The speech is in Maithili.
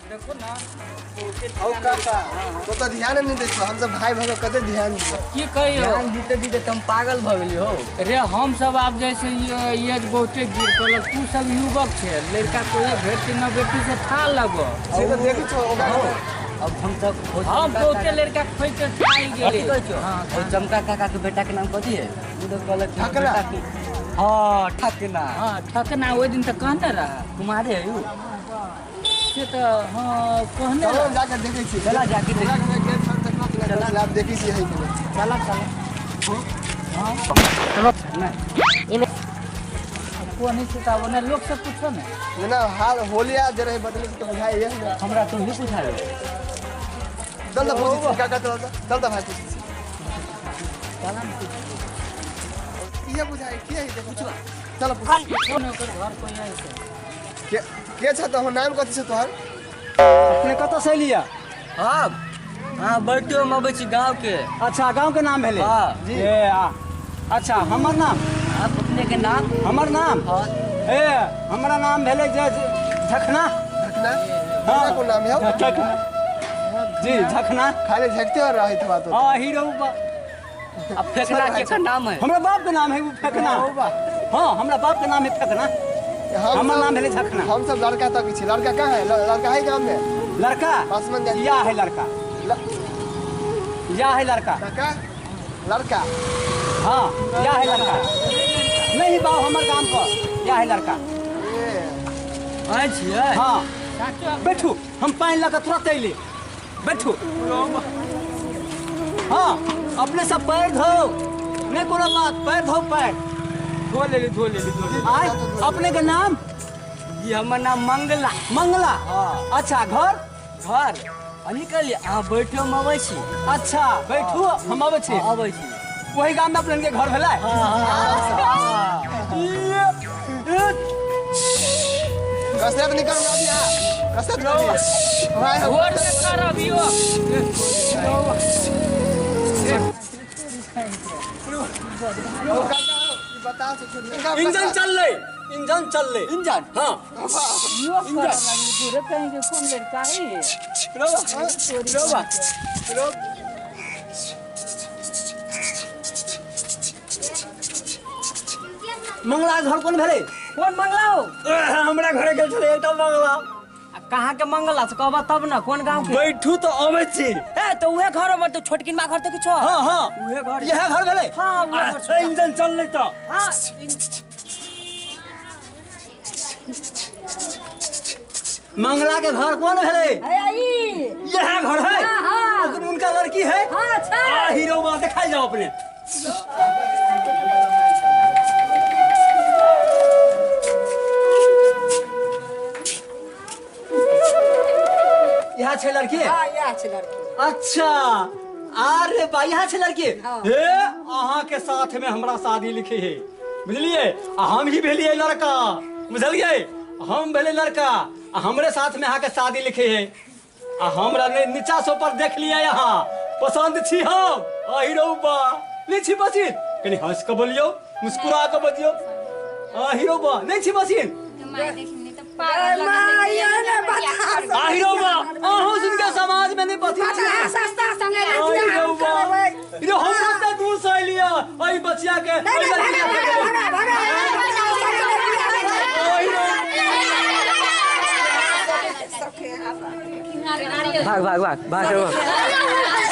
देखो ना औ काका तो त ध्यान नहीं दै छौ हम सब भाई भग कते ध्यान दियो की कहियो ध्यान दीते दीते तुम पागल भ गेली हो रे हम सब आब जैसे ये बहुते गिर पड़ल तू सब युवक छे लड़का कोई भेटी न बेटी से था लगो से त देखै छौ ओकरा अब हम सब हम बहुते लड़का खोज के थाई गेली हां और चमका काका के बेटा के नाम कथी है उ तो कहलक ठकना हां ठकना हां ठकना ओइ दिन त कहने रहा कुमारे है उ से त हां कहने चलो जाके देखै छी चला जाके देख चला आप देखै छी है कि नहीं चला चला हां चलो ना एमे कोनी से त ओने लोग से पूछो ना ना हाल होलिया जे रहे बदले से बुझाई है हमरा तो नहीं बुझाई चल त पूछै छी काका चल चल त भाई पूछै छी चला न ये बुझाई के है पूछो चल पूछ कोन ओकर घर कोई है के छ त हो नाम कथि छ तोहर अपने कत से लिया हां हां बैठो हम अबै छी गांव के अच्छा गांव के नाम भेले हां जी ए अच्छा हमर नाम आप अपने के नाम हमर नाम हां ए हमरा नाम भेले जे झखना झखना हां कोन नाम है झखना जी झखना खाली झकते और रहत बात हां हीरो अब फेकना के नाम है हमरा बाप के नाम है वो फेकना हां हमरा बाप के नाम है फेकना हमर नाम भेले झखना हम सब लड़का तक छी लड़का कहां है लड़का है गांव में लड़का पासमन जा या है लड़का या है लड़का लड़का लड़का हां या है लड़का नहीं बाप हमर गांव पर या है लड़का ए छियै हां बैठू हम पानि लऽ के तुरंत अइली बैठू हाँ अपने सब पैर धो नहीं कोनो बात पैर धो पैर धो लेली धो लेली धो लेली आय अपने के नाम जी हमर नाम मंगला मंगला हाँ अच्छा घर घर निकल अहाँ बैठो हम अबै छी अच्छा बैठू हम अबै छी अबै छी वही गाम में अपने के घर भेलै कसरत निकल अभी कसरत कर वोट कर अभियो इंजन चल ले इंजन चल ले इंजन हां इंजन पूरे कहीं के कौन लड़का है रोबा रोबा मंगला घर कोन भेलै कोन मंगला हो हमरा घरे गेल छलै एकटा मंगला कहाँ के मंगला से कहबा तब ना कोन गांव के बैठू तो अबै छी ए तो उहे घर में तो छोटकिन मा घर तो किछो हां हां उहे घर यह घर भेलै हां उहे घर इंजन चल ले तो हां मंगला के घर कोन भेलै अरे आई यह घर है हां हां उनका लड़की है हां अच्छा आ हीरो बा दिखाई जाओ अपने यहाँ छे लड़की हां यहाँ छे लड़की अच्छा अरे बा यहाँ छे लड़की हे अहाँ के साथ में हमरा शादी लिखी है बुझलिए आ हम ही भेलिए लड़का बुझलिए हम भेले लड़का आ हमरे साथ में अहाँ के शादी लिखे है आ हमरा नीचा से ऊपर देख लिया यहाँ पसंद छी हम आ हीरो बा नहीं छी पसिन कनी हंस के बोलियो मुस्कुरा के बजियो आ हीरो बा नहीं छी पसिन आ हीरो बा अहूँ सुनके समाज में नहीं पसिन छी हीरो बा हीरो हम कते दूर से अइलिया अई बचिया के भाग भाग भाग भाग।